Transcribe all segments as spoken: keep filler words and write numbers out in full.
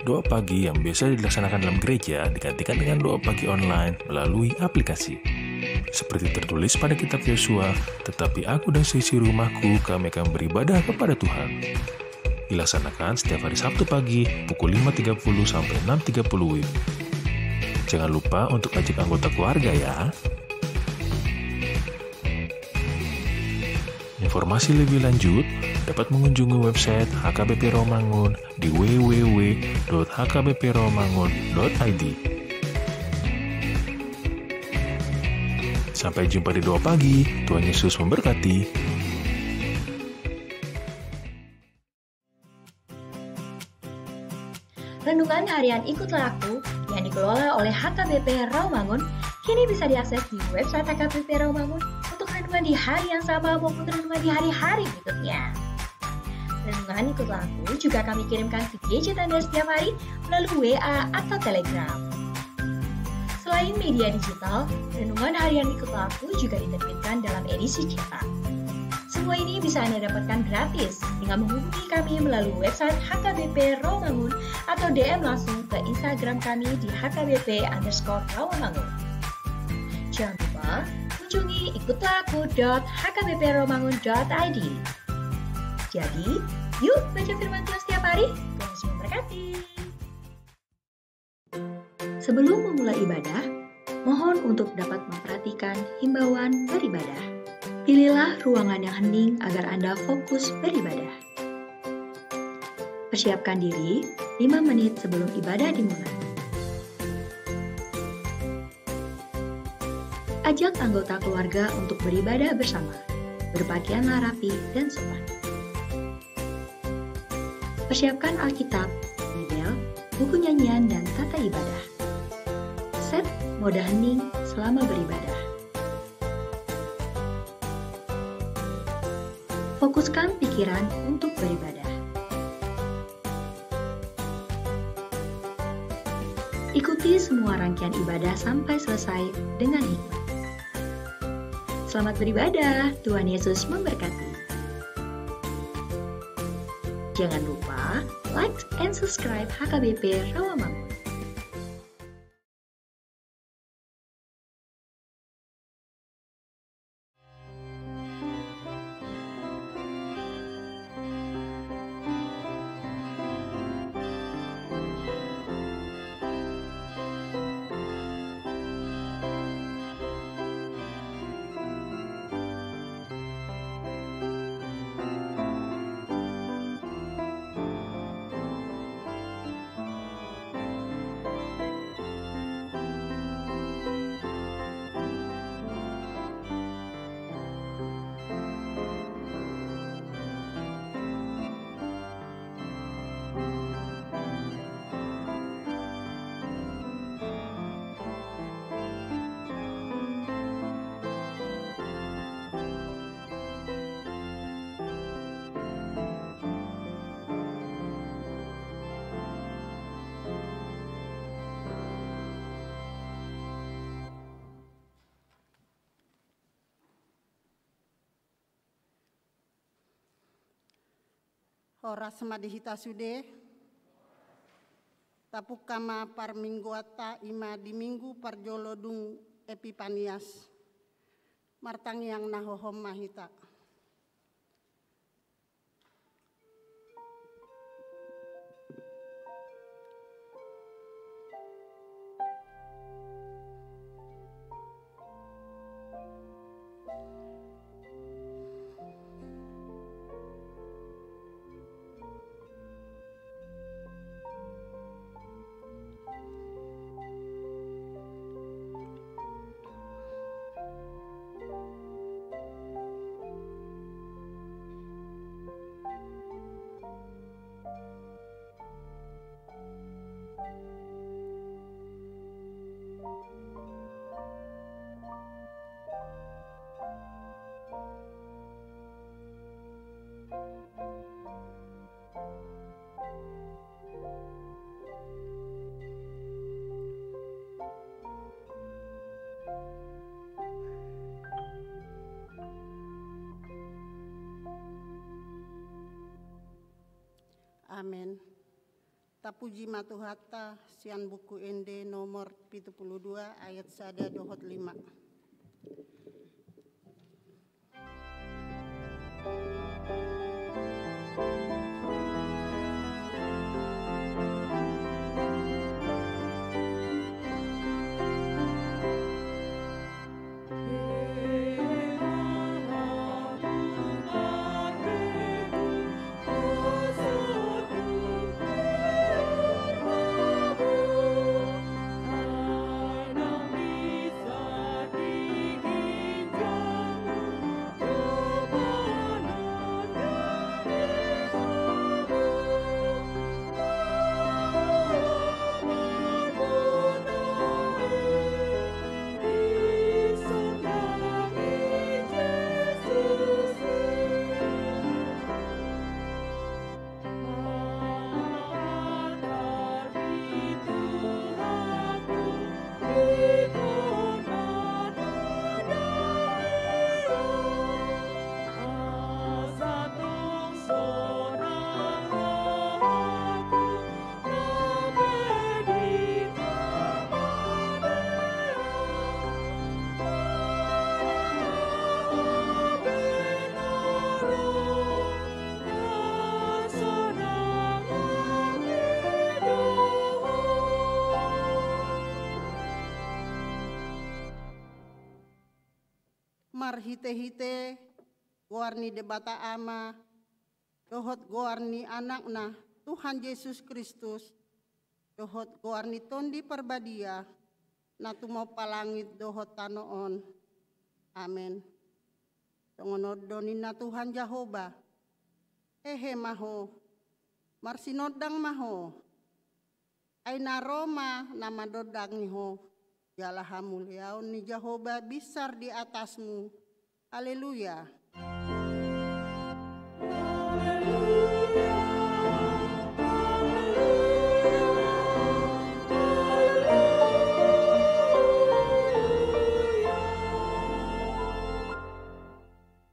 Doa pagi yang biasa dilaksanakan dalam gereja digantikan dengan doa pagi online melalui aplikasi. Seperti tertulis pada kitab Yosua, "Tetapi aku dan seisi rumahku, kami akan beribadah kepada Tuhan." Dilaksanakan setiap hari Sabtu pagi pukul lima tiga puluh sampai enam tiga puluh W I B. Jangan lupa untuk ajak anggota keluarga ya. Informasi lebih lanjut dapat mengunjungi website H K B P Rawamangun di w w w dot h k b p rawamangun dot i d. Sampai jumpa di doa pagi. Tuhan Yesus memberkati. Renungan Harian Ikutlah Aku yang dikelola oleh H K B P Rawamangun kini bisa diakses di website H K B P Rawamangun untuk renungan di hari yang sama maupun renungan di hari-hari berikutnya. Renungan Ikutlah Aku juga kami kirimkan via gadget Anda setiap hari melalui W A atau Telegram. Selain media digital, Renungan Harian Ikutlah Aku juga diterbitkan dalam edisi cetak. Semua ini bisa Anda dapatkan gratis dengan menghubungi kami melalui website H K B P Rawamangun atau D M langsung ke Instagram kami di H K B P underscore Rawamangun. Jangan lupa kunjungi ikutlah aku dot h k b p rawamangun dot i d. Jadi, yuk baca firman Tuhan setiap hari. Tuhan Yesus memberkati. Sebelum memulai ibadah, mohon untuk dapat memperhatikan himbauan beribadah. Pilihlah ruangan yang hening agar Anda fokus beribadah. Persiapkan diri lima menit sebelum ibadah dimulai. Ajak anggota keluarga untuk beribadah bersama. Berpakaianlah rapi dan sopan. Persiapkan Alkitab, Bibel, buku nyanyian, dan tata ibadah. Set mode hening selama beribadah. Fokuskan pikiran untuk beribadah. Ikuti semua rangkaian ibadah sampai selesai dengan hikmat. Selamat beribadah, Tuhan Yesus memberkati. Jangan lupa like and subscribe H K B P Rawamangun. Horas ma di hita sude. Tapungka ma parmingguanta, i ma di minggu parjolo dung Epipanias. Martangiang na hohom ma hita. Tapuji ma Tuhanta sian Buku Ende nomor pitu pulu dua ayat sada dohot lima. Marhite-hite goar ni Debata Ama, dohot goar ni Anakna, Tuhan Jesus Kristus, dohot goar ni Tondi Parbadia, na tumompa langit dohot tano on. Amen. Songon on do ninna Tuhan Jahowa: Hehe ma ho, marsinondang ma ho, ai na ro ma na mandondangi ho, jala hamuliaon ni Jahowa binsar di atasmu. Haleluya.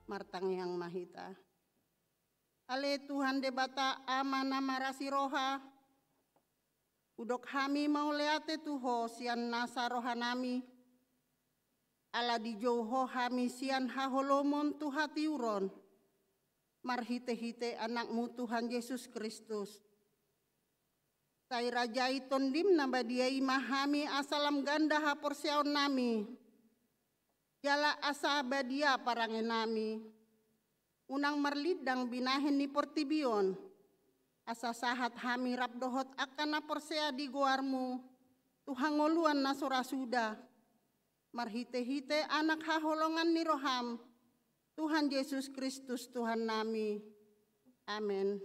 Martangiang ma hita. Ale Tuhan Debata, Ama na marasi roha, hudok hami mauliate tu Ho sian nasa rohanami, ala dijou Ho hami sian haholomon tu hatiuron, marhite-hite Anakmu Tuhan Jesus Kristus. Sai rajai Tondim na badia i ma hami asa lam ganda haporseaonnami, jala asa badia parangenami, unang marlindang binahen ni portibi on, asa sahat hami rap dohot angka na porsea di goarmu tu hangoluan na so ra suda, marhite-hite Anak haholongan ni roham, Tuhan Jesus Kristus Tuhannami. Amen.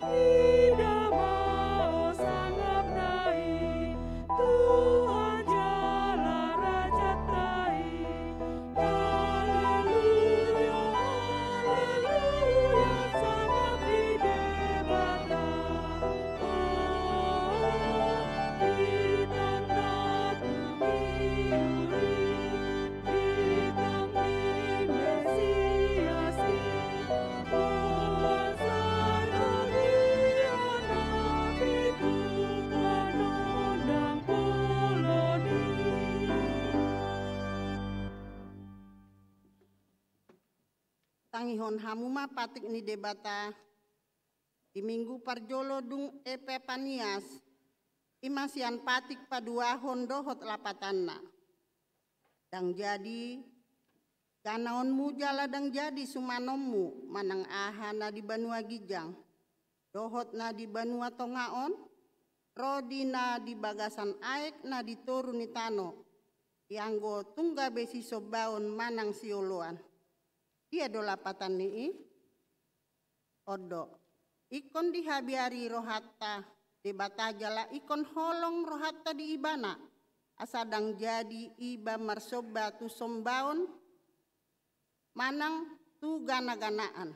Ida ma ho sangapna i, Tuhan jala rajanta i. Haleluya, haleluya, sangap di Debata. O, di tangga tumiri. Tangihon hamu ma patik ni Debata. Di minggu parjolo dung Epipanias, i ma sian patik paduahon dohot lapatanna. Ndang jadi Ganaonmu jala ndang jadi sumanonmu manang aha na di banua ginjang dohot na di banua tonga on, ro di na di bagasan aek na di toru ni tano, ianggo tung gabe sisombaon manang sioloan. Dia do lapatan ni i? On do. Ingkon dihabiari rohanta Debata jala ingkon holong rohanta di Ibana, asa ndang jadi iba marsomba tu sombaon manang tu ganaganaan.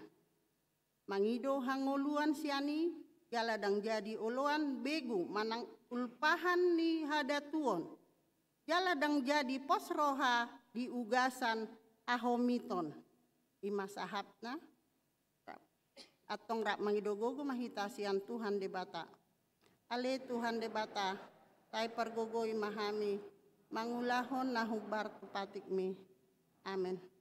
Mangido hangoluan sian i, jala ndang jadi oloan begu manang ulpahan ni hadatuon, jala ndang jadi pos roha di ugasan hahomiton. I ma sahapna. Antong rap mangido gogo ma hita sian Tuhan Debata. Ale Tuhan Debata, sai pargogoi ma hami mangulahon na hombar tu patikmi. Amen.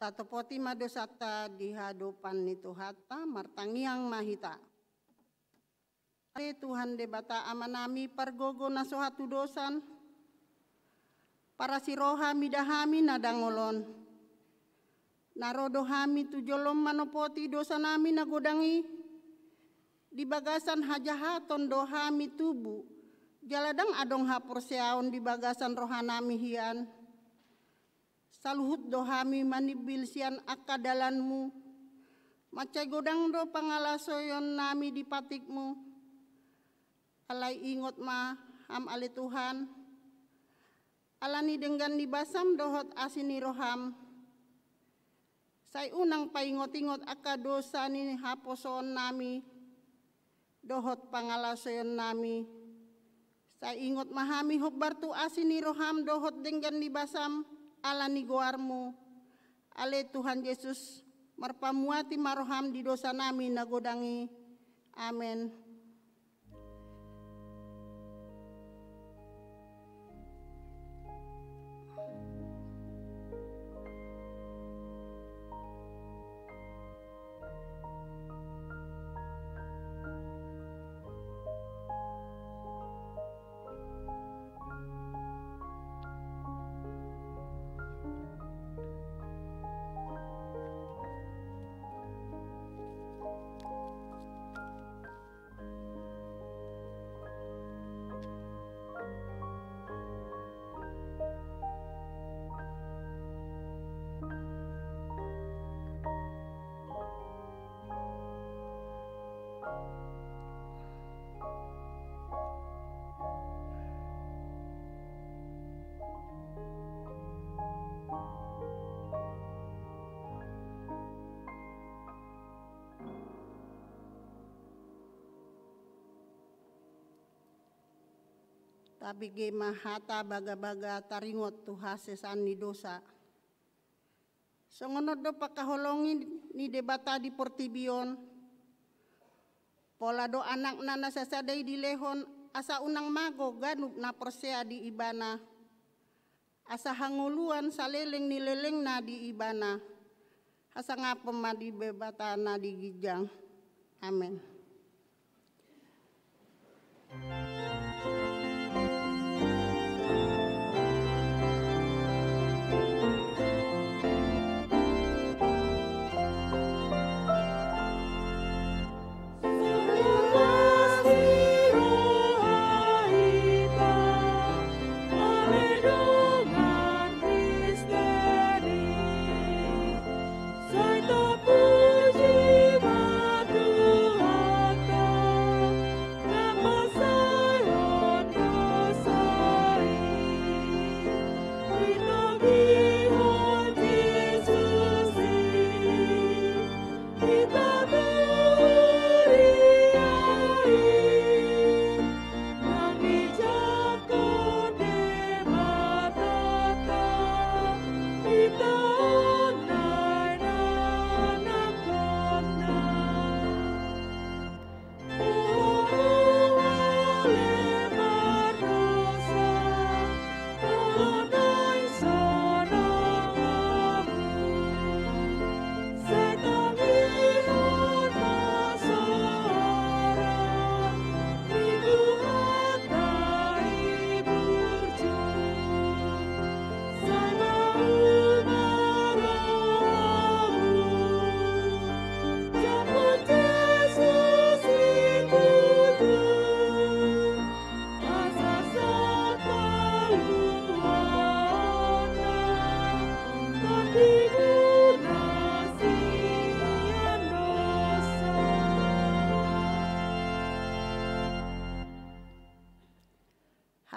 Tatopoti ma dosanta di hadopan ni Tuhanta, martangiang ma hita. Ale Tuhan Debata Amanami, pargogo na so hatudosan, parasi roha mida hami na dangol on. Na ro do hami tu jolom manopoti dosanami na godang i, di bagasan hajahaton do hami tubu, jala ndang adong haporseaon di bagasan rohanami hian. Saluhut do hami manimbil sian angka dalanmu. Mansai godang do pangalasoionnami di patikmu. Alai ingot ma Ham ale Tuhan, ala ni denggan ni basam dohot asi ni roham. Sai unang paingot-ingot angka dosa ni haposoonnami dohot pangalasoionnami. Sai ingot ma hami hombar tu asi ni roham dohot denggan ni basam ala ni goarmu. Ale Tuhan Jesus, marpamuati ma roham di dosanami na godang i. Amen. Tabege ma hata bagabaga taringot tu hasesaan ni dosa. Songon on do pangkaholongi ni Debata di portibi on, pola do Anakna na sasada i dilehon, asa unang mago ganup na porsea di Ibana, asa hangoluan saleleng ni lelengna di Ibana. Hasangapon ma di Debata na di ginjang. Amen.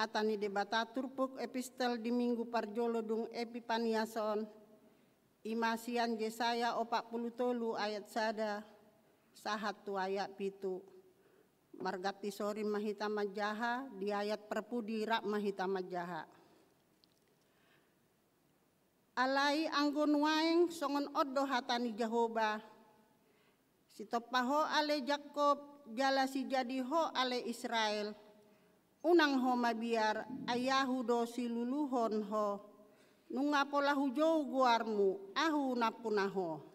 Hata ni Debata turpuk epistel di Minggu parjolo dung Epipanias on, i ma sian Jesaya opat pulu tolu ayat sada sahat tu ayat pitu. Marganti sorin ma hita manjaha, di ayat parpudi rap ma hita manjaha. Alai anggo nuaeng songon on do hata ni Jahowa: Sitompa ho ale Jakkob, jala sijadi ho ale Israel. Unang ho mabiar, ai Ahu do siluluhon ho. Nunga pola hujou goarmu, Ahu nampuna ho.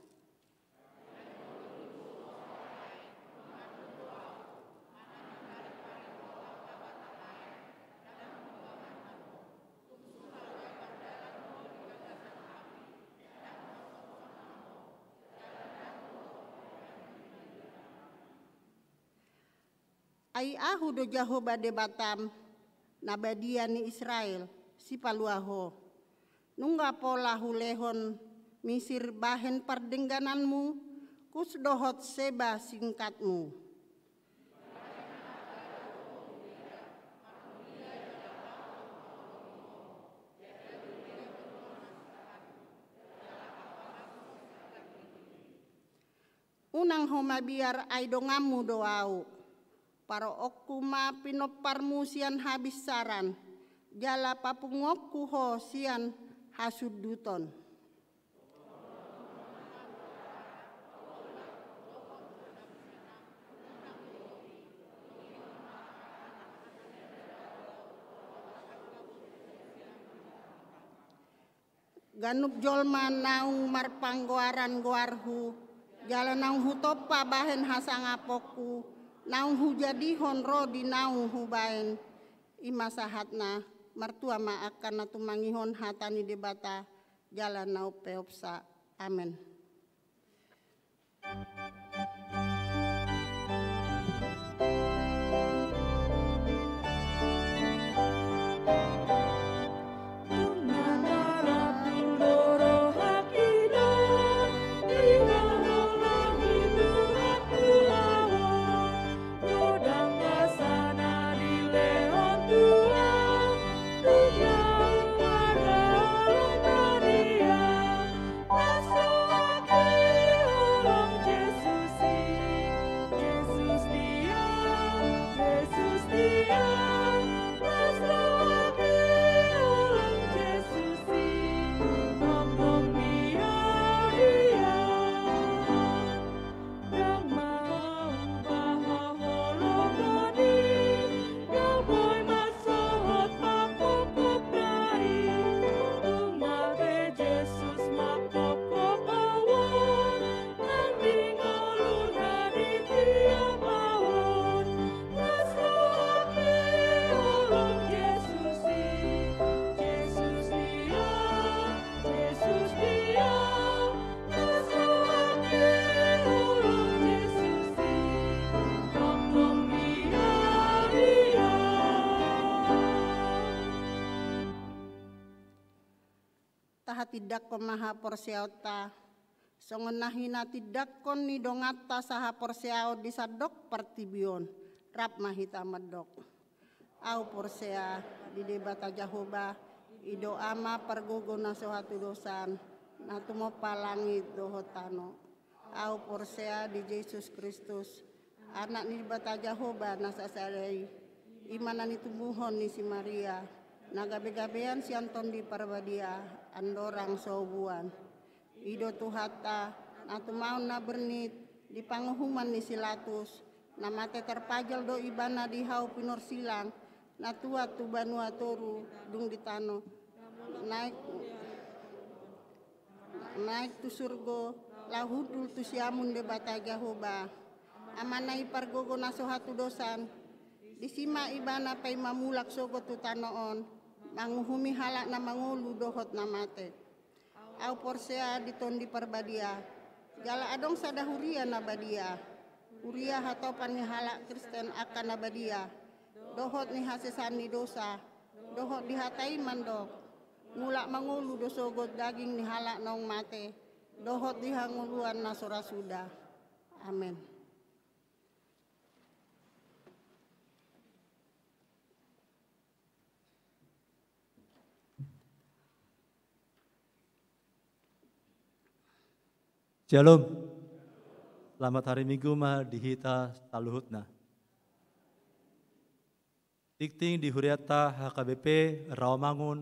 Ai Ahu do Jahowa Debatam, na badia ni Israel, Sipalua ho. Nunga pola hulehon Misir bahen pardenggananmu, Kus dohot Seba singkatmu. Unang ho mabiar, ai donganmu do Ahu. Paroonku ma pinomparmu sian habinsaran, jala papunguonku ho sian hasunduton. Ganup jolma naung marpanggoaran goarhu, jala naung hutompa bahen hasangaponku, naung hujadihon ro di naung hubahen. I ma sahatna. Martua ma angka na tumangihon hata ni Debata jala na umpeopsa. Amen. Tahatindangkon ma haporseaonta, songon na hinatindangkon ni donganta sahaporseaon di sandok partingkian on. Rap ma hita mandok. Ahu porsea di Debata Jahowa, i do Ama pargogo na so hatudosan, na tumompa langit dohot tano. Ahu porsea di Jesus Kristus, Anak ni Debata Jahowa na sasada i, i ma na nitumuhon ni si Maria, na gabegabean sian Tondi Parbadia, andorang so buan. I do Tuhanta, na tumaon na bernit, di panguhuman ni si Pilatus, na mate tarpajal do Ibana di hau pinorsilang, na tuat tu banua toru, dung di tano. Naek, naek tu surgo, laho hundul tu siamun Debata Jahowa. Amana i pargogo na so hatudosan, disi ma Ibana paima mulak sogot tu tano on, manguhumi halak na mangolu dohot na mate. Ahu porsea di Tondi Parbadia, jala adong sada huria na badia, huria hatopan ni halak Kristen angka na badia, dohot ni hasesaan ni dosa, dohot di hata i mandok, mulak mangolu do sogot daging ni halak naung mate, dohot di hangoluan na so ra suda. Amen. Shalom. Selamat hari Minggu ma di hita saluhutna. Tingting di huriata H K B P Rawamangun,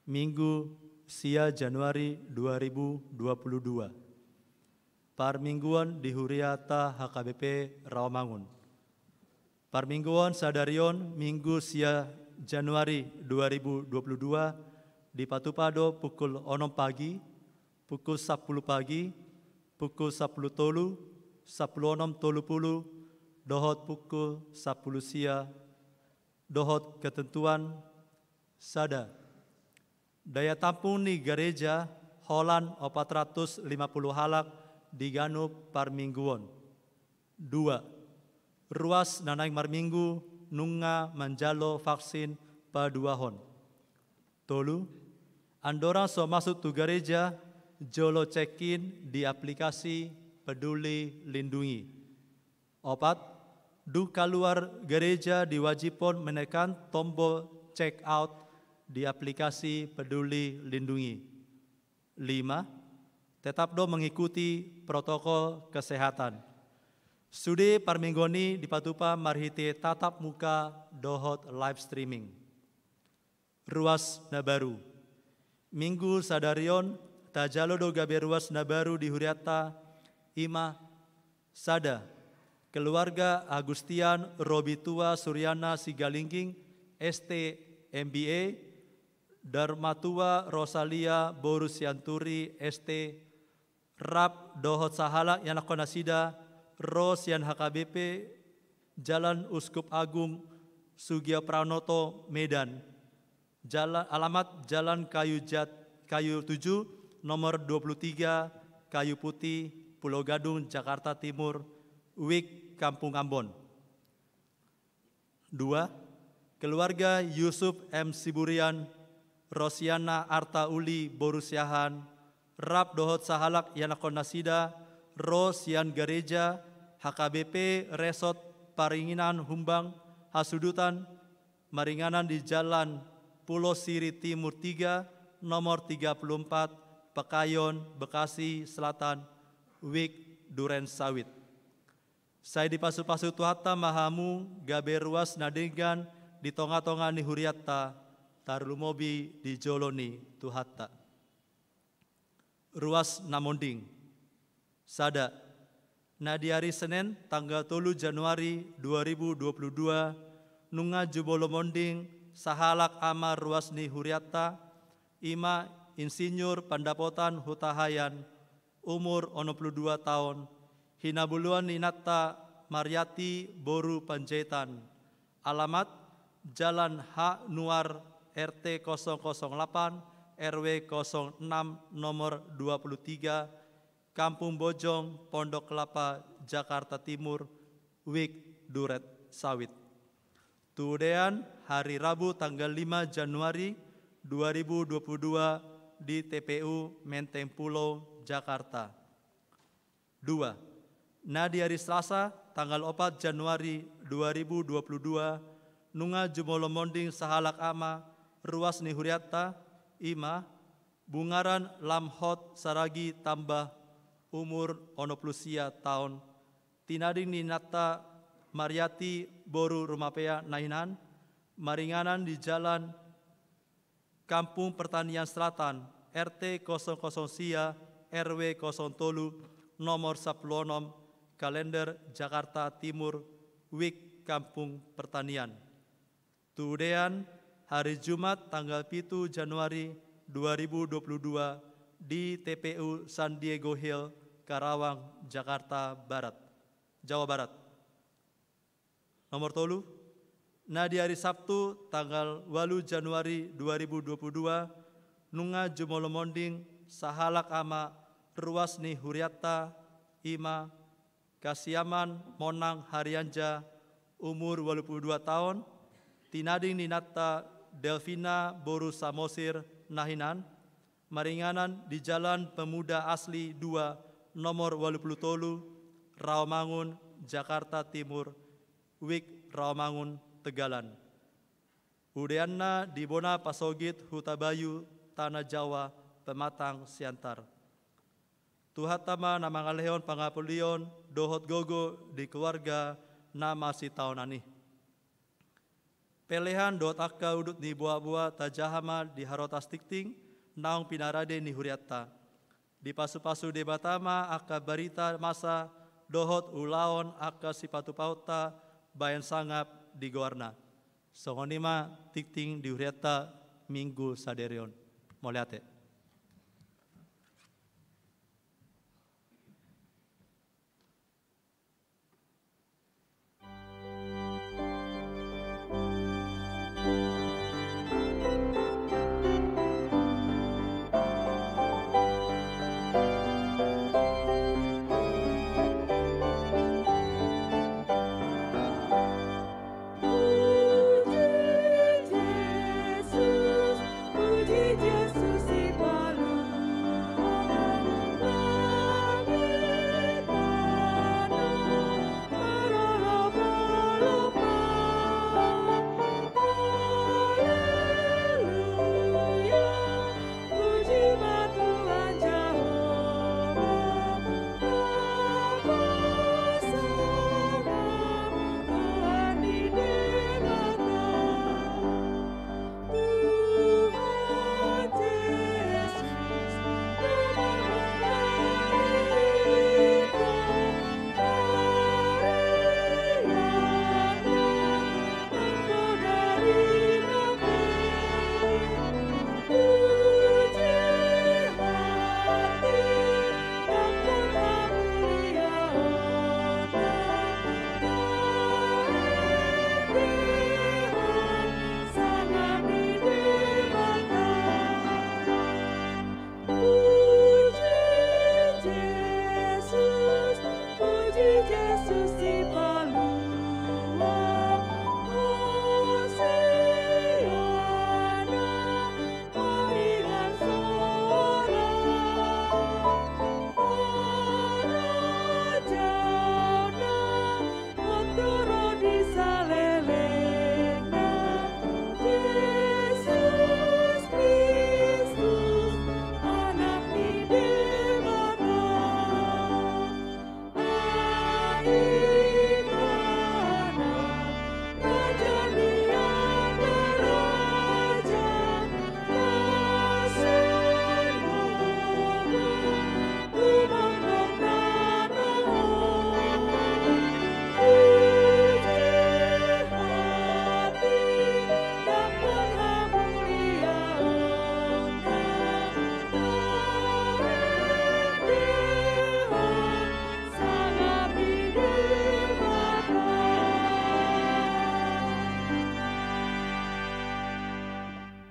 Minggu sia Januari dua ribu dua puluh dua. Parmingguon di huriata H K B P Rawamangun. Parmingguon sadari on, Minggu sia Januari dua ribu dua puluh dua, dipatupa do pukul onom pagi, pukul sampulu pagi, pukul sampulu tolu, sampulu onom tolu pulu, dohot pukul sampulu sia, dohot ketentuan sada. Daya tampung ni gareja holan opat ratus lima pulu halak di ganup parmingguon. Dua. Ruas na naeng marminggu nunga manjalo vaksin paduahon. Tolu. Andorang so masuk tu gareja, jolo check-in di aplikasi Peduli Lindungi. Opat. Dung kaluar gareja diwajibhon menekan tombol check out di aplikasi Peduli Lindungi. Lima. Tetap do mengikuti protokol kesehatan. Sude parmingguon i dipatupa marhite tatap muka dohot live streaming. Ruas na baru. Minggu sadari on, tajalo do gabe ruas na baru di huriata, i ma sada. Keluarga Agustian Robitua Suryana Sigalingging, S T, M B A, Darmatua Rosalia boru Sianturi, S T, rap dohot sahalak ianakhon nasida, ro sian H K B P, Jalan Uskup Agung Sugiya Pranoto, Medan. Jala-, alamat Jalan Kayu Jat-, Kayu Tujuh, nomor dua puluh tiga, Kayu Putih, Pulo Gadung, Jakarta Timur, W I K Kampung Ambon. Dua. Keluarga Yusuf M Siburian, Rosiana Arta Uli boru Siahaan, rap dohot sahalak ianakhon nasida, ro sian gareja H K B P Resort Paringinan Humbang Hasudutan, maringanan di Jalan Pulo Siri Timur tiga, nomor tiga puluh empat, Pekayon, Bekasi Selatan, W I K Duren Sawit. Sai dipasupasu Tuhanta ma hamu gabe ruas na denggan di tongatonga ni hurianta, tarlumobi di jolo ni Tuhanta. Ruas na monding. Sada. Na di ari Senen tanggal tolu Januari dua ribu dua puluh dua, nunga jumolo monding sahalak ama ruas ni hurianta, i ma Insinyur Pandapotan Hutahaean, umur onom puluh dua taon, hinaboloan ni inanta Mariati boru Panjaitan. Alamat, Jalan H Nuar, R T kosong kosong delapan, R W kosong enam, nomor dua puluh tiga, Kampung Bojong, Pondok Kelapa, Jakarta Timur, W I K Duren Sawit. Tudean, hari Rabu tanggal lima Januari dua ribu dua puluh dua, di T P U Menteng Pulo, Jakarta. Dua, na di ari Selasa tanggal opat Januari dua ribu dua puluh dua, nunga jumolo monding sahalak ama ruas ni hurianta, i ma Bungaran Lamhot Saragi Tambah, umur onom pulu sia taon, tinading ni inanta Mariati boru Rumapea na hinan, maringanan di Jalan Kampung Pertanian Selatan, R T kosong kosong sia, R W kosong tolu, nomor sampulu onom, Kalender Jakarta Timur, Wik Kampung Pertanian. Tudean, hari Jumat tanggal pitu Januari dua ribu dua puluh dua, di T P U San Diego Hill, Karawang, Jakarta Barat, Jawa Barat. Nomor tolu, na di ari Sabtu tanggal walu Januari dua ribu dua puluh dua, nunga jumolo monding sahalak ama ruas ni hurianta, i ma Kasiaman Monang Harianja, umur walu pulu dua taon, tinading ni inanta Delvina boru Samosir na hinan, maringanan di Jalan Pemuda Asli dua, nomor walu pulu tolu, Rawamangun, Jakarta Timur, Wik Rawamangun, Tegalan. Udeanna di bona pasogit Hutabayu, Tanah Jawa, Pematang Siantar. Tuhanta ma na mangalehon pangapulion dohot gogo di keluarga na masitaonan i. Pelehan dohot angka udut ni boaboa tajaha ma di harotas tingting naung pinarade ni hurianta. Dipasupasu Debata ma angka barita masa dohot ulaon angka sipatupaonta bahen sangap di goarna. Songon i ma tingting di hurianta Minggu sadari on. Mauliate.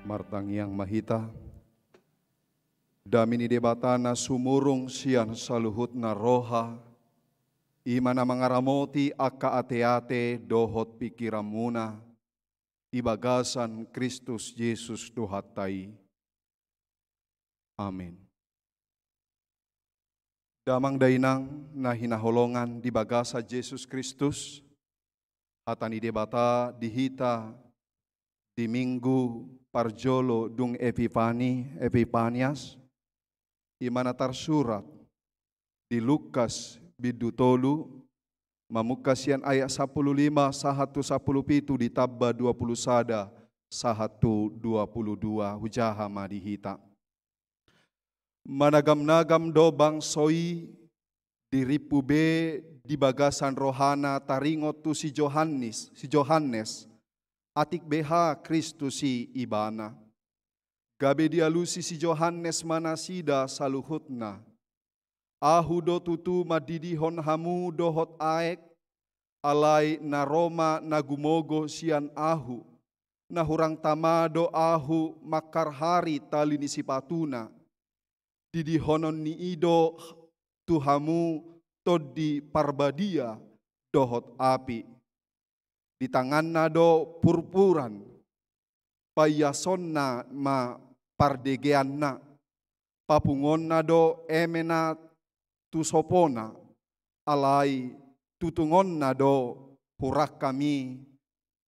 Martangiang ma hita. Dame ni Debata na sumurung sian saluhutna roha, i ma na mangaramoti angka ateate dohot pingkiranmuna di bagasan Kristus Jesus Tuhanta i. Amin. Damang dainang na hinaholongan di bagasan Jesus Kristus, hata ni Debata di hita di Minggu parjolo dung Epipani, Epipanias, i ma na tarsurat di Lukas bindu tolu, mamungka sian ayat sampulu lima sahat tu sampulu pitu, ditamba dua pulu sada sahat tu dua pulu dua, hujaha ma di hita. Managamnagam do bangso i, dirimpu be di bagasan rohana taringot tu si Johannes, si Johannes, atik beha Kristus i ibana. Gabe dialusi si Johannes ma nasida saluhutna. Ahu do tutu mandidihon hamu dohot aek, alai na ro ma na gumogo sian ahu, na hurang tama do ahu mangkarhari tali ni sipatuna. Didihonon ni i do tu hamu Tondi Parbadia dohot api. Di tanganna do purpuran, paiasonna ma pardegeanna, papungonna do eme na tu sopona, alai tutungonna do hurangkami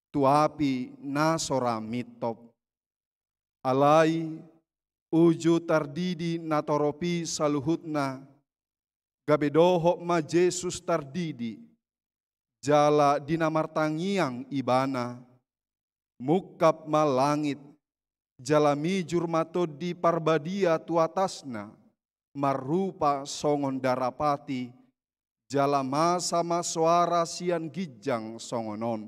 tu api na so ra mintop. Alai uju tardidi natorop i saluhutna, gabe dohot ma Jesus tardidi, jala di na martangiang ibana, mungkap ma langit, jala mijur ma Tondi Parbadia tu atasna, marrupa songon darapati, jala masa ma soara sian ginjang songon on: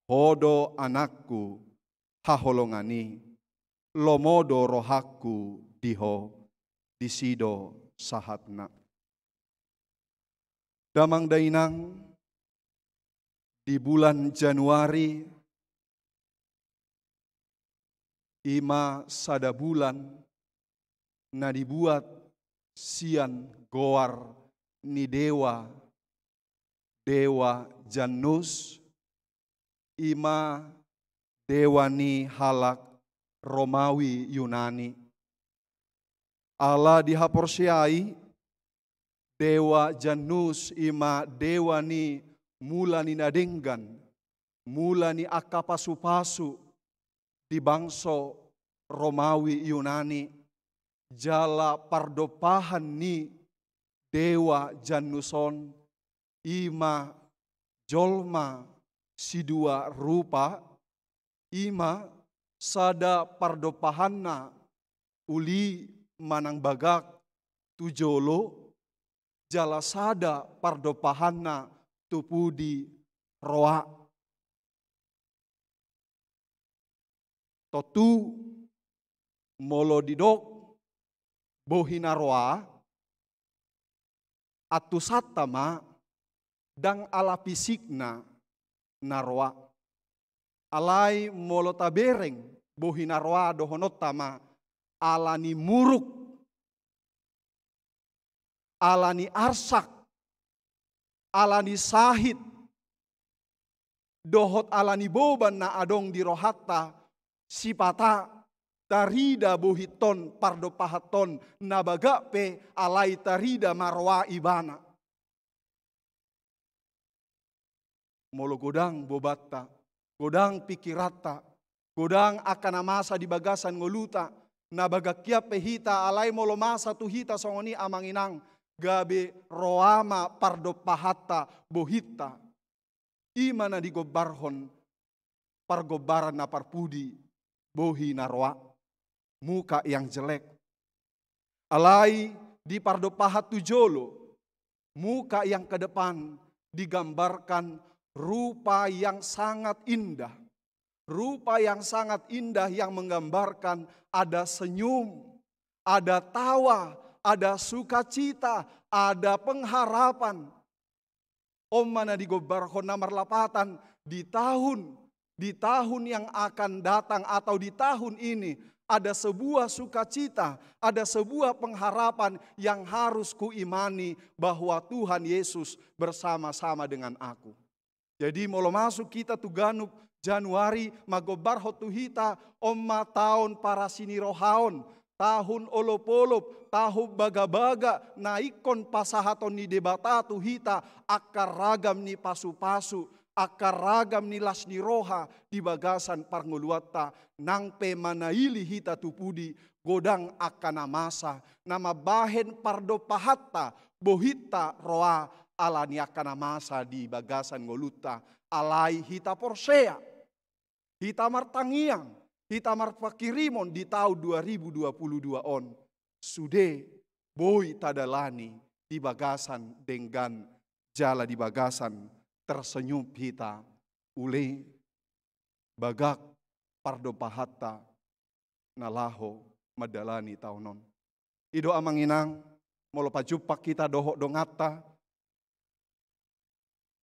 Ho do Anakku haholongan i, lomo do rohangku di Ho. Disi do sahatna. Damang dainang, di bulan Januari, i ma sada bulan na dibuat sian goar ni dewa, dewa Janus, i ma dewa ni halak Romawi Yunani. Ala dihaporseai, dewa Janus i ma dewa ni mula ni na denggan, mula ni angka pasupasu di bangso Romawi Yunani, jala pardompahan ni dewa Janus on i ma jolma sidua rupa, i ma sada pardompahanna uli manang bagak tu jolo, jala sada pardompahanna tu pudi roa. Tontu molo didok bohi na roa, antusanta ma ndang ala fisikna na roa. Alai molo tabereng bohi na roa dohononta ma ala ni muruk, ala ni arsak, ala ni sahit, dohot ala ni boban na adong di rohanta, sipata tarida bohit on, pardompahan on, na bagak pe alai tarida ma roa ibana. Molo godang bobanta, godang pikiranta, godang angka na masa di bagasan ngoluta, na bagak hian pe hita, alai molo masa tu hita songon i amang inang, gabe roa ma pardompahanta bohinta. I ma na digombarhon pargombaran na parpudi, bohi na roa, muka yang jelek. Alai di pardompahan tu jolo, muka yang ke depan, digambarkan rupa yang sangat indah. Rupa yang sangat indah yang menggambarkan ada senyum, ada tawa, ada sukacita, ada pengharapan. On ma na digombarhon na marlapatan di tahun, di tahun yang akan datang atau di tahun ini, ada sebuah sukacita, ada sebuah pengharapan yang harus kuimani bahwa Tuhan Yesus bersama-sama dengan aku. Jadi molo masuk hita tu ganup Januari, manggombarhon tu hita, on ma taon parasi ni roha on, tahun olopolop, tahun bagabaga, na ingkon pasahaton ni Debata tu hita angka ragam ni pasupasu, angka ragam ni las ni roha di bagasan parngoluanta, nang pe manaili hita tu pudi, godang angka na masa, na mambahen pardompahanta, bohinta roa ala ni angka na masa di bagasan ngolunta, alai hita porsea, hita martangiang, hita marpanghirimon di taon dua ribu dua puluh dua on, sude boi tadalani di bagasan denggan jala di bagasan tersenyum hita, uli bagak pardompahanta na laho mandalani taon on. I do amang inang, molo pajumpang hita dohot donganta,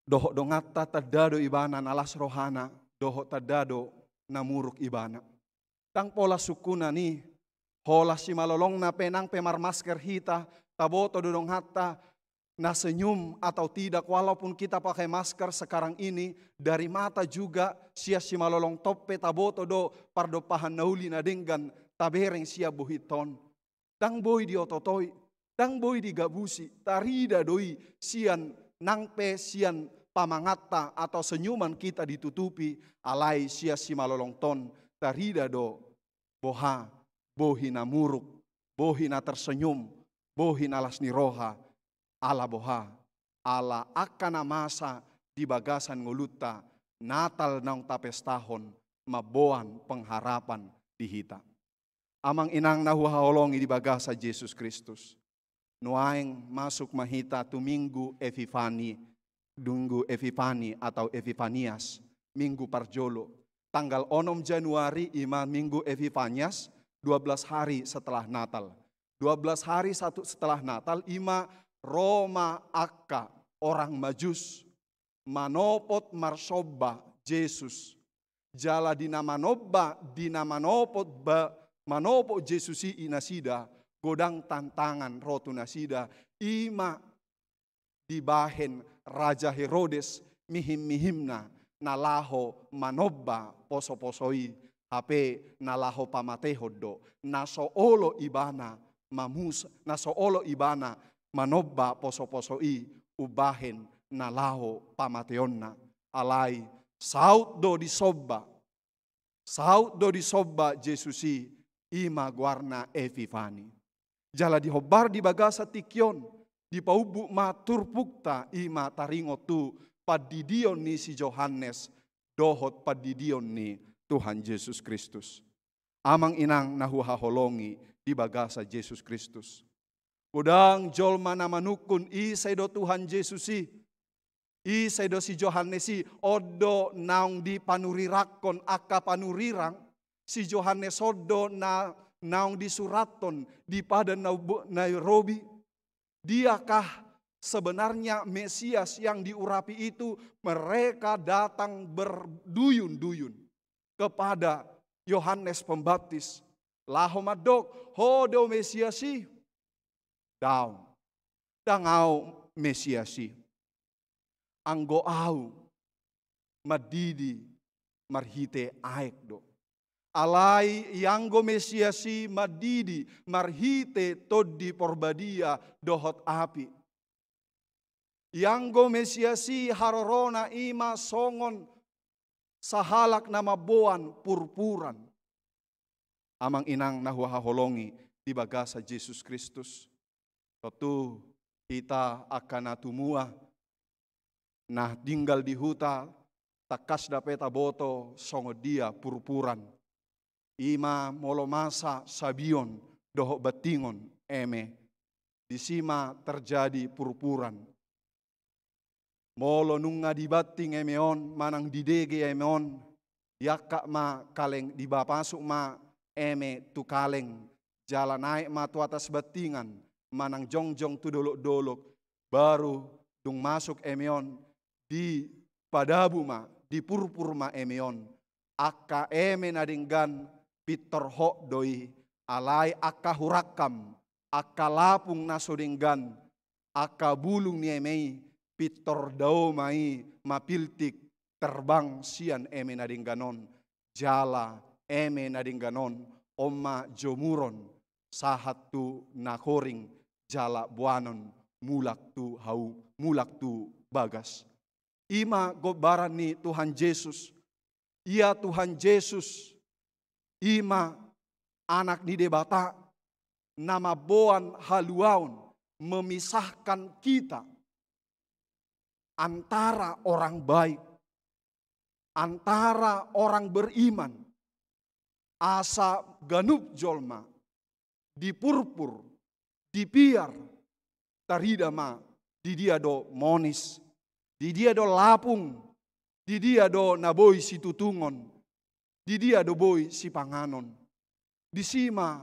dohot donganta tanda do ibana na las rohana, dohot tanda do na muruk ibana. Ndang pola sungkunan i, holan simalolongna pe nang pe marmasker hita, taboto do donganta na senyum atau tidak, walaupun kita pakai masker sekarang ini, dari mata juga, sian simalolongta on pe taboto do pardompahan na uli na denggan tabereng sian bohinta on. Ndang boi diototoi, ndang boi digabusi, tarida do i sian nang pe sian pamanganta atau senyuman kita ditutupi, alai sian simalolongta on tarida do boha, bohi na muruk, bohi na tersenyum, bohi na las ni roha, ala boha, ala angka na masa di bagasan ngolunta, Natal naung tapestahon mamboan pengharapan di hita. Amang inang na huhaholongi di bagasan Jesus Kristus. Nuaeng masuk ma hita tu Minggu Epifani, Minggu Epifani atau Epifanias, Minggu parjolo. Tanggal onom Januari i ma Minggu Epifanias, dua belas hari setelah Natal. Dua belas hari satu setelah Natal i ma ro ma angka orang Majus manopot marsomba Jesus. Jala di na manomba, di na manopot ba, manopot Jesus i nasida, godang tantangan ro tu nasida, i ma dibahen Raja Herodes mihim-mihimna na laho manomba poso-poso i, hape na laho pamatehon do, na so olo ibana mamus-, na so olo ibana manomba poso-poso i umbahen na laho pamateonna. Alai saut do disomba, saut do disomba Jesus i, i ma goarna Epifani. Jala dihombar di bagasan tingki on, dipaumbuk ma turpukta, i ma taringot tu pandidion ni si Johannes dohot pandidion ni Tuhan Jesus Kristus. Amang inang na huhaholongi di bagasan Jesus Kristus. Godang jolma na manungkun ise do Tuhan Jesus i, ise do si Johannes i, on do naung dipanuriranghon angka panurirang, si Johannes on do na naung disurathon di Padan Nairobi. Diakah sebenarnya Mesias yang diurapi itu? Mereka datang berduyun-duyun kepada Yohanes Pembaptis, laho mandok, "Ho do Mesias i?" "Daong, ndang ahu Mesias i. Anggo ahu mandidi marhite aek do. Alai ianggo Mesias i mandidi marhite Tondi Porbadia dohot api. Ianggo Mesias i harorona i ma songon sahalak na mamboan purpuran." Amang inang na huhaholongi di bagasan Jesus Kristus. Tontu hita angka na tumua, na tinggal di huta, tangkas dope taboto songon dia purpuran. I ma molo masa sabion dohot bantingon eme, disi ma terjadi purpuran. Molo nunga dibanting eme on manang didege eme on, diangkat ma kaleng, dipapasuk ma eme tu kaleng, jala naek ma tu atas bantingan manang jongjong tu dolok-dolok, baru dung masuk eme on, dipadabu ma, dipurpur ma eme on. Angka eme na denggan pintor hot do i, alai angka hurangkam, angka lapung na so denggan, angka bulung ni eme i pintor dao ma i mapiltik terbang sian eme na denggan on. Jala eme na denggan on, on ma jomuron sahat tu na horing jala boanon mulak tu hau, mulak tu bagas. I ma gombaran ni Tuhan Jesus. Ia Tuhan Jesus, i ma Anak ni Debata, na mamboan haluaon, memisahkan kita antara orang baik, antara orang beriman, asa ganup jolma dipurpur, dipiar, tarida ma di dia do monis, di dia do lapung, di dia do na boi situtungon, di dia do boi sipanganon. Disi ma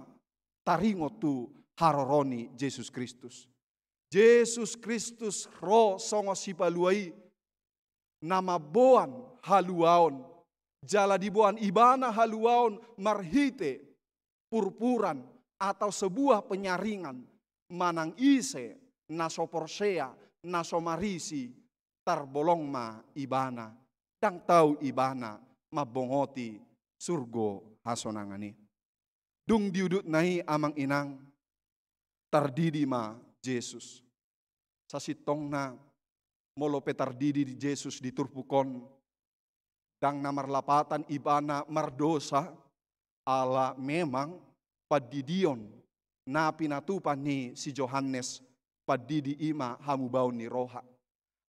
taringot tu haroro ni Jesus Kristus. Jesus Kristus ro songon Sipalua i, na mamboan haluaon, jala diboan Ibana haluaon marhite purpuran atau sebuah penyaringan, manang ise na so porsea, na so marisi, tarbolong ma ibana, ndang tau ibana mambongoti surgo hasonangan i. Dung di udutna i, amang inang, tardidi ma Jesus. Sasintongna, molo pe tardidi di Jesus di turpuk on, ndang na marlapatan ibana mardosa, ala memang pandidion na pinatupa ni si Johannes Pandidi i ma hamubaon ni roha.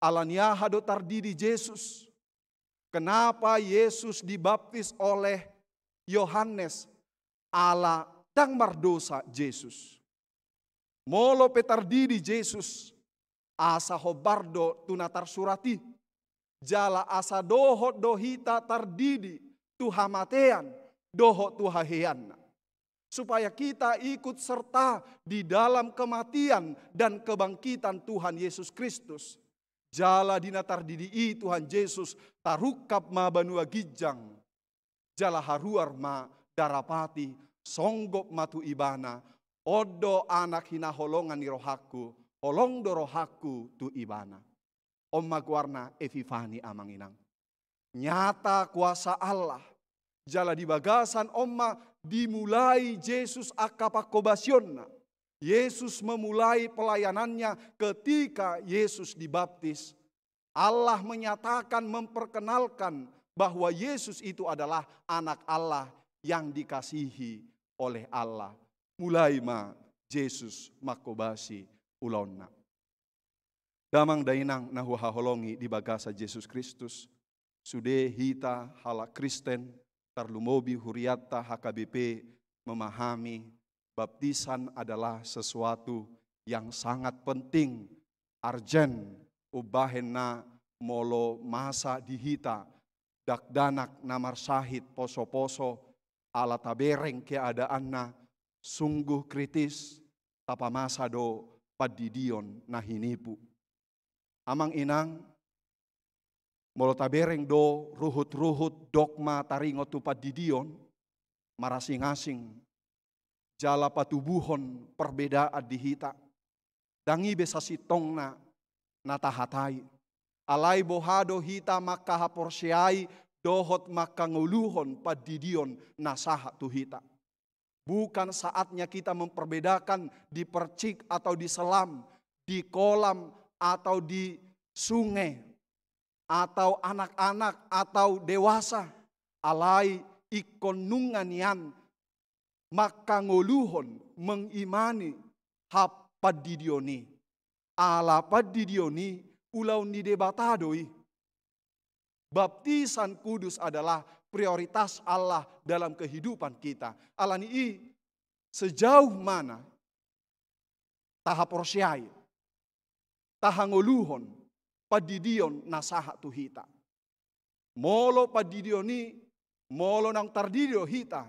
Ala ni aha do tardidi Jesus? Kenapa Yesus dibaptis oleh Yohanes? Ala ndang mardosa Jesus. Molo pe tardidi Jesus, asa hombar do tu na tarsurat i. Jala asa dohot do hita tardidi tu hamatean dohot tu haheanna, supaya kita ikut serta di dalam kematian dan kebangkitan Tuhan Yesus Kristus. Jala di na tardidi i Tuhan Jesus, tarungkap ma banua ginjang, jala haruar ma darapati, songgop ma tu ibana, on do anak hinaholongan ni rohangku, holong do rohangku tu ibana. On ma goarna Epifani, amang inang. Nyata kuasa Allah. Jala di bagasan on ma dimulai Jesus angka panghobasionna. Yesus memulai pelayanannya ketika Yesus dibaptis. Allah menyatakan, memperkenalkan bahwa Yesus itu adalah Anak Allah yang dikasihi oleh Allah. Mulai ma Jesus manghobasi ulaonna. Damang dainang na huhaholongi di bagasan Jesus Kristus, sude hita halak Kristen, tarlumobi hurianta H K B P, memahami baptisan adalah sesuatu yang sangat penting, urgen, umbahen na molo masa di hita dakdanak na marsahit poso-poso, ala tabereng keadaanna sungguh kritis, tapamasa do pandidion na hinipu. Amang inang, molo tabereng do ruhut-ruhut dogma taringot tu pandidion, marasing-asing, jala patubuhon perbedaan di hita. Ndang i be sasintongna na tahatai. Alai boha do hita mangkahaporseai dohot mangkangoluhon pandidion na sahat tu hita. Bukan saatnya kita memperbedakan dipercik atau diselam, dikolam atau disunge, atau anak-anak atau dewasa. Alai ingkon nunga nian mangkangoluhon, mengimani hap pandidion i. Ala pandidion i ulaon ni Debata do i. Baptisan kudus adalah prioritas Allah dalam kehidupan kita. Ala ni i, sejauh mana tahaporseai, tahangoluhon pandidion na sahat tu hita? Molo pandidion i, molo naung tardidi do hita,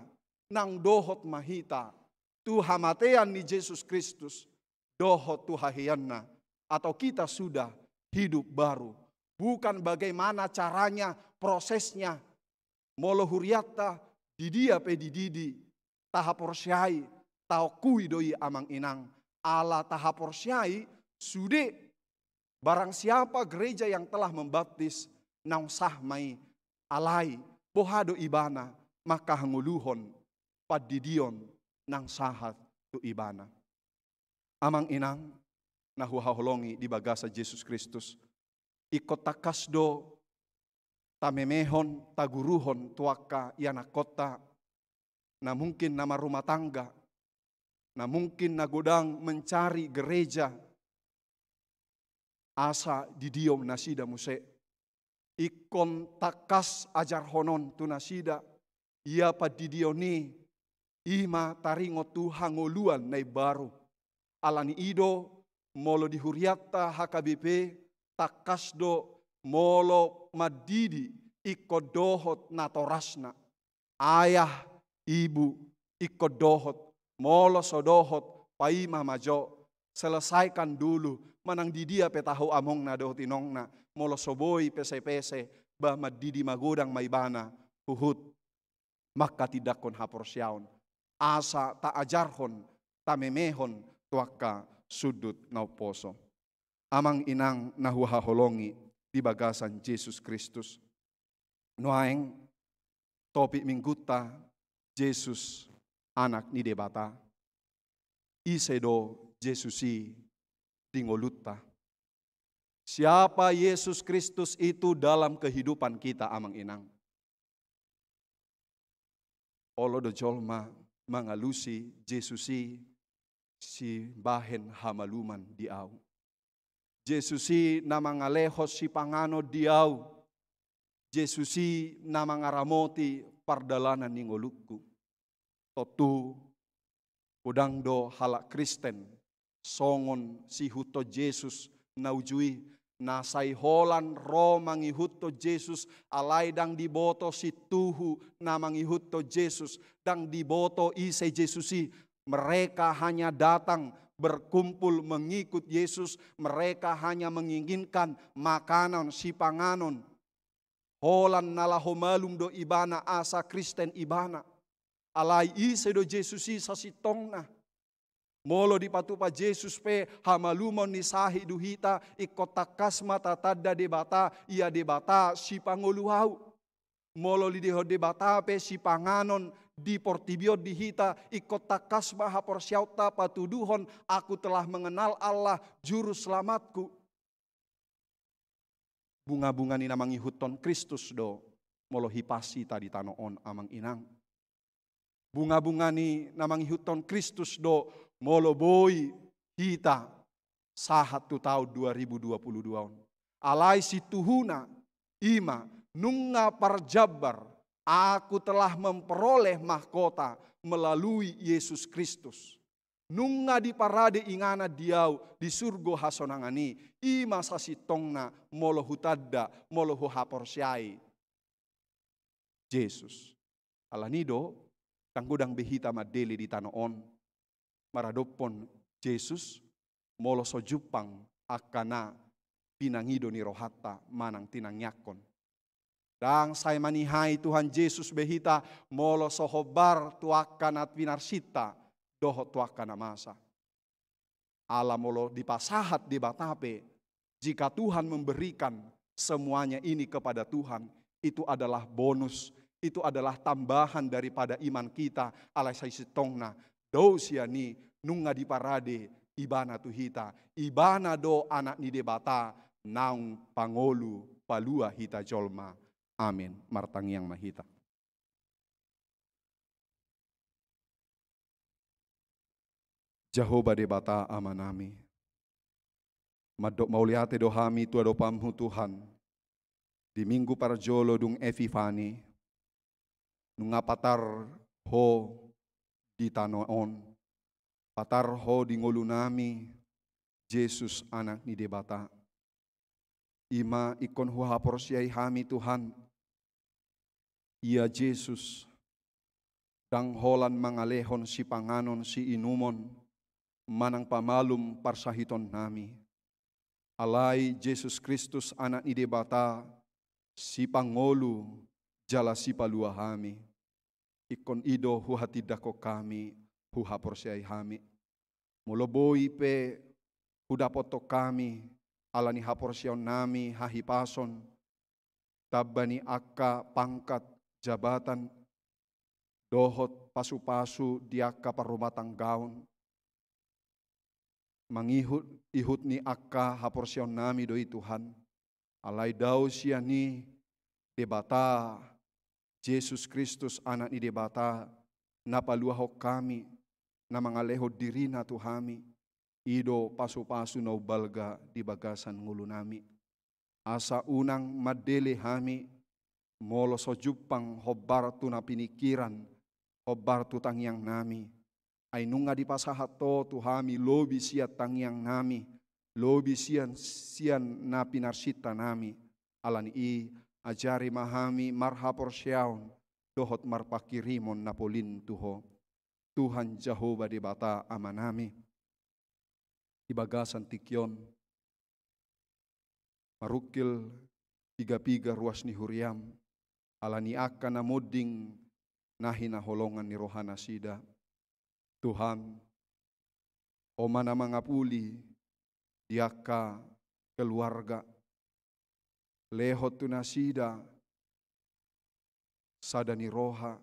naung dohot ma hita tu hamatean ni Jesus Kristus, dohot tu haheanna, atau kita sudah hidup baru. Bukan bagaimana caranya, prosesnya. Molo hurianta, di dia pe dididi, tahaporseai, taongkui do i, amang inang. Ala tahaporseai, sude, barang siapa gereja yang telah membaptis, naung sah ma i. Alai boha do ibana mangkahangoluhon pandidion na sahat tu ibana. Amang inang na huhaholongi di bagasan Jesus Kristus, ingkon tangkas do tamemehon, taguruhon tu angka ianakhonta, na mungkin na marrumah tangga, na mungkin na godang mencari gereja, asa didiom nasida muse. Ingkon tangkas ajarhonon tu nasida, ia pandidion i, i ma taringot tu hangoluan na imbaru. Alani i do, molo di hurianta H K B P, tangkas do, molo mandidi, ingkon dohot natorasna. Ayah, ibu, ingkon dohot, molo so dohot, paima ma jo, selesaikan dulu, manang di dia pe tahu amongna dohot inongna, molo so boi pesepese, ba mandidi magodang ma ibana, huhut manghatindanghon haporseaon, asa taajarhon, tamemehon, tu angka sundut na umposo. Amang inang na huhaholongi di bagasan Jesus Kristus. Nuaeng topik minggunta, Jesus Anak ni Debata. Ise do Jesus i di ngolunta? Siapa Yesus Kristus itu dalam kehidupan kita, amang inang? Olo do jolma mangalusi Jesus i sibahen hamaluman di au. Jesus i na mangalehon sipanganon di au. Jesus i na mangaramoti pardalanan ni ngolungku. Tontu, godang do halak Kristen songon siihuthon Jesus na uju i, na sai holan ro mangihuthon Jesus, alai ndang diboto sintuhu na mangihuthon Jesus, ndang diboto ise Jesus i. Mereka hanya datang berkumpul mengikut Yesus, mereka hanya menginginkan makanan, sipanganon. Holan na laho malum do ibana asa Kristen ibana. Alai ise do Jesus i sasintongna? Molo dipatupa Jesus pe hamalumon ni sahit tu hita, ingkon tangkas ma tatanda Debata, ia Debata sipangolu au. Molo didok Debata pe sipanganon di portibi on di hita, ingkon tangkas ma haporseaonta patuduhon, aku telah mengenal Allah, Juru Selamatku. Bungabunga ni na mangihuthon Kristus do molo hipas hita di tano on, amang inang. Bungabunga ni na mangihuthon Kristus do molo boi hita sahat tu taon dua ribu dua puluh dua on. Alai sintuhuna, i ma, nunga parjambar, aku telah memperoleh mahkota melalui Yesus Kristus. Nunga diparade inganan di au di surgo hasonangan i, i ma sasintongna molo hutanda, molo huhaporseai Jesus. Alani do, ndang godang be hita mandele di tano on maradophon Jesus, molo so jumpang angka na pinangido ni rohanta manang tinangiangkon. Ndang sai manihai Tuhan Jesus be hita molo so hombar tu angka na pinarsinta dohot tu angka na masa. Ala molo dipasahat Debata pe, jika Tuhan memberikan semuanya ini kepada Tuhan, itu adalah bonus, itu adalah tambahan daripada iman kita, alai sasintongna, dao sian i, nunga diparade ibana tu hita, ibana do Anak ni Debata, naung pangolu palua hita jolma. Amin. Martangiang ma hita. Jahowa Debata Amanami, mandok mauliate do hami tu adopanmu Tuhan, di minggu parjolo dung Epifani, nunga patar Ho di tano on, patar Ho di ngolunami, Jesus Anak ni Debata. I ma ingkon huhaporseai hami Tuhan, ia Jesus, ndang holan mangalehon sipanganon siinumon, manang pamalum parsahitonnami. Alai Jesus Kristus Anak ni Debata, sipangolu jala sipalua hami. Ingkon i do huhatindangkon hami, huhaporseai hami. Molo boi pe hudapothon hami, ala ni haporseaonnami hahipason, tamba ni angka pangkat, jabatan, dohot pasupasu di angka parrumatanggaon, mangihut ihut ni angka haporseaonnami do i Tuhan. Alai dao sian i Debata, Jesus Kristus Anak ni Debata, na paluahon hami, na mangalehon dirina tu hami, i do pasupasu na umbalga di bagasan ngolunami. Asa unang mandele hami, molo so jumpang hombar tu na piningkiran, hombar tu tangiangnami. Ai nunga dipasahat Ho tu hami lobi sian tangiangnami, lobi sian, sian na pinarsintanami. Ala ni i, ajari ma hami marhaporseaon, dohot marpanghirimon na polin tu Ho. Tuhan Jahowa Debata Amanami, di bagasan tingki on, marungkil piga-piga ruas ni huriam, ala ni angka na monding na hinaholongan ni rohanasida. Tuhan, Ho ma na mangapuli di angka keluarga, lehon tu nasida sada ni roha,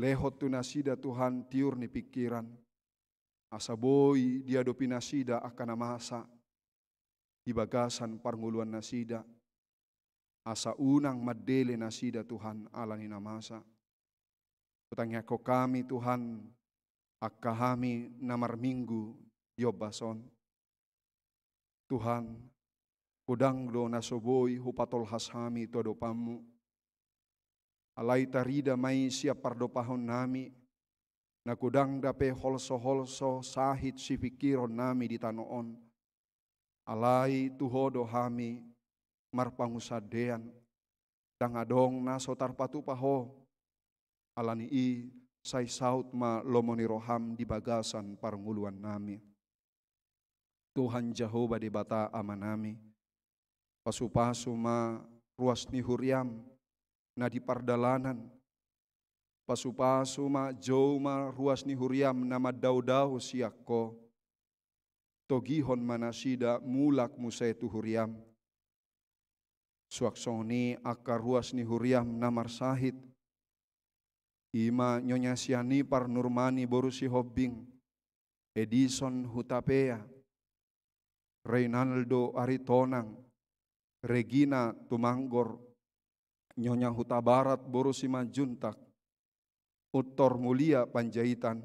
lehon tu nasida Tuhan tiur ni pingkiran, asa boi diadopi nasida angka na masa di bagasan parngoluannasida, asa unang mandele nasida Tuhan ala ni na masa. Hutangiangkon hami Tuhan, angka hami na marminggu di ombas on. Tuhan, godang do na so boi hupatolhas hami tu adopanMu. Alai tarida ma i sian pardopahonnami, na godang dope holso-holso sahit sipingkironnami di tano on. Alai tu Ho do hami marpangunsandean, ndang adong na so tarpatupa Ho. Ala ni i, sai saut ma lomo ni rohaM di bagasan parngoluannami. Tuhan Jahowa Debata Amanami, pasu-pasu ma ruas ni huriaM na di pardalanan. Pasu-pasu ma, jou ma ruas ni huriaM na mandao-dao sian Ho. Togihon ma nasida mulak muse tu huriaM. Suang songon i angka ruas ni huriaM na marsahit, i ma Nyonya Siani Parnurmani boru Sihombing, Edison Hutapea, Reynaldo Aritonang, Regina Tumanggor, Nyonya Hutabarat boru Simanjuntak, Uttor Mulia Panjaitan,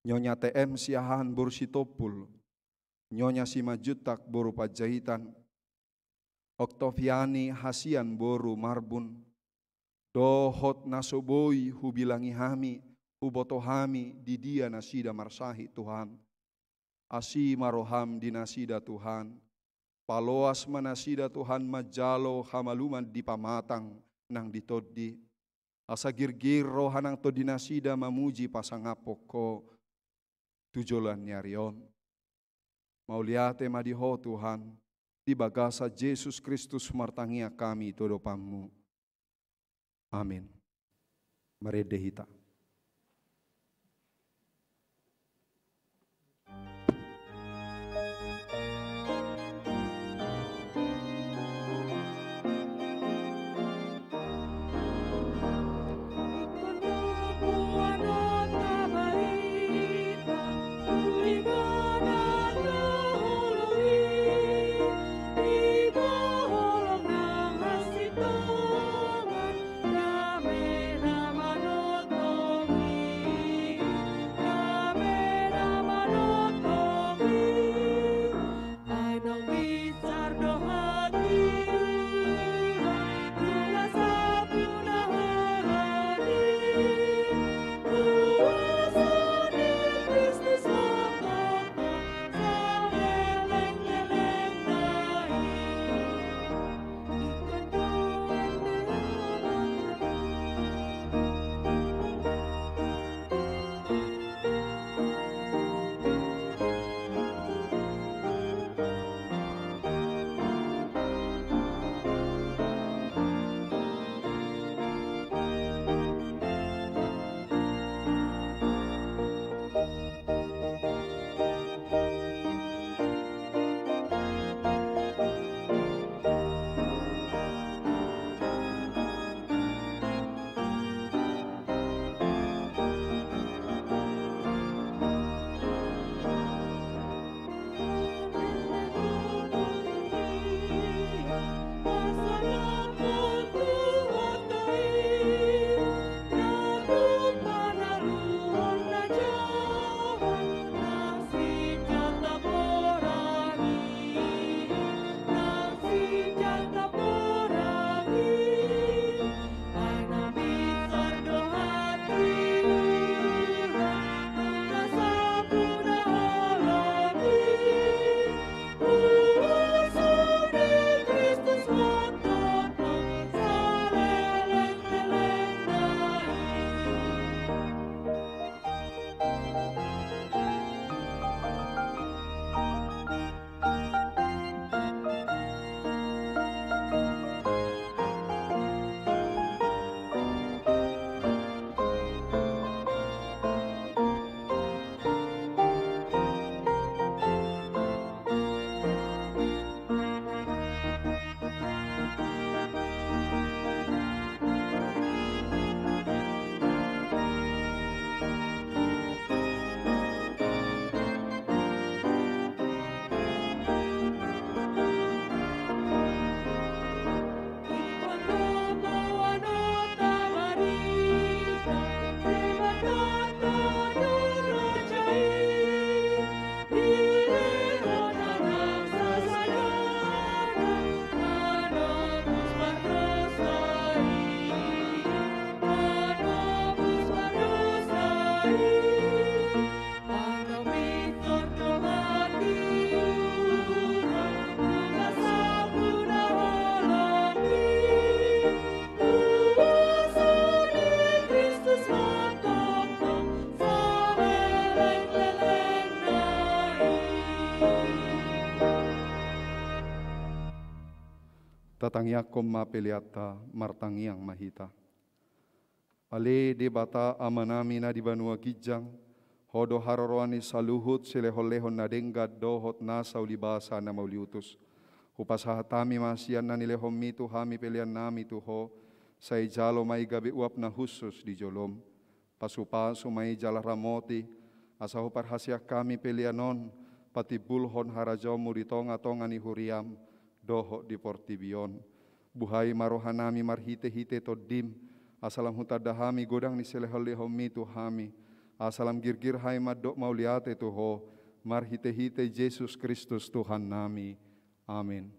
Nyonya T M Siahaan boru Sitompul, Nyonya Simanjuntak boru Panjaitan, Oktoviani Hasian boru Marbun, dohot na so boi hubilangi hami, huboto hami di dia nasida marsahit Tuhan. Asi ma rohaM di nasida Tuhan. Paloas ma nasida Tuhan manjalo hamaluman di pamatang nang di tondi. Asa girgir roha nang tondi nasida mamuji pasangaphon Ho tu joloan ni ari on. Mauliate ma di Ho Tuhan, di bagasan Jesus Kristus martangiang hami tu adopanMu. Amin. Marende hita. Tatangiangkon ma peleanta, martangiang ma hita. Ale Debata Amanami na di banua ginjang, Ho do haroroan ni saluhut silehonlehon na denggan dohot nasa ulibasa na mauliutus. Hupasahat hami ma sian na nilehonMi tu hami peleannami tu Ho, sai jalo ma i gabe uap na hushus di joloM. Pasupasu ma i jala ramoti, asa huparhaseang hami pelean on patimbulhon harajaonMu di tongatonga ni huriaM dohot di portibi on. Buhai ma rohanami marhitehite TondiM, asa lam hutanda hami godang ni silehonlehonMi tu hami, asa lam girgir hami mandok mauliate tu Ho, marhitehite Jesus Kristus Tuhannami. Amin.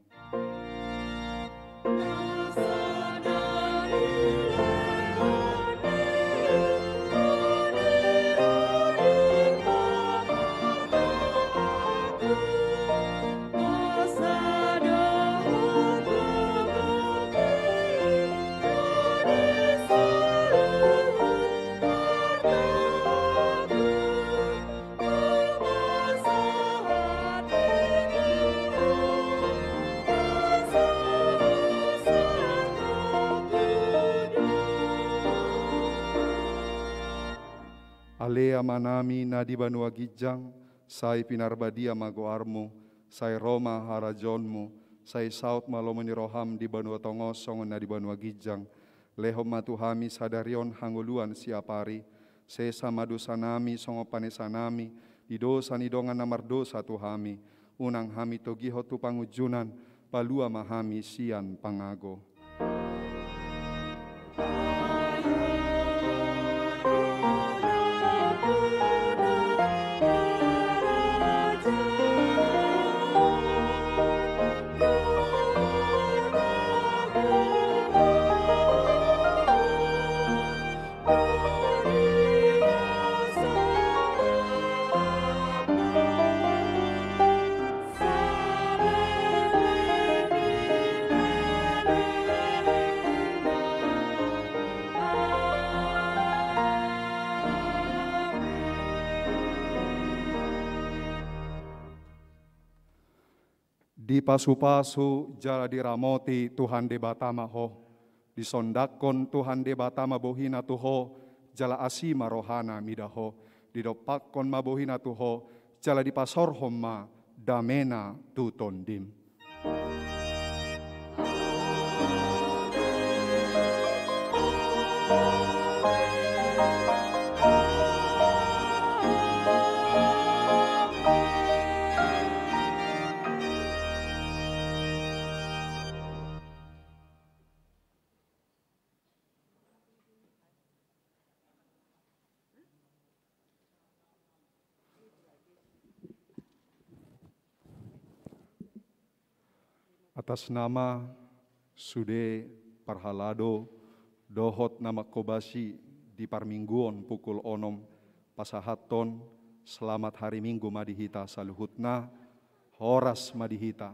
Ale Amanami na di banua ginjang, sai pinarbadia ma goarMu, sai ro ma harajaonMu, sai saut ma lomo ni rohaM di banua tonga on songon na di banua ginjang. Lehon ma tu hami sadari on hangoluan siapari, sesa ma dosanami songon panesanami di dosa ni dongan na mardosa tu hami, unang hami togihon tu pangunjunan, palua ma hami sian pangago. Dipasupasu jala diramoti Tuhan Debata ma ho. Disondangkon Tuhan Debata ma bohiNa tu ho, jala asi ma rohaNa mida ho. Didompakkon ma bohiNa tu ho, jala dipasaorhon ma dameNa tu tondim. Atas nama sude parhalado dohot na manghobasi di parmingguon pukul onom, pasahathon selamat hari Minggu ma di hita saluhutna, horas ma di hita.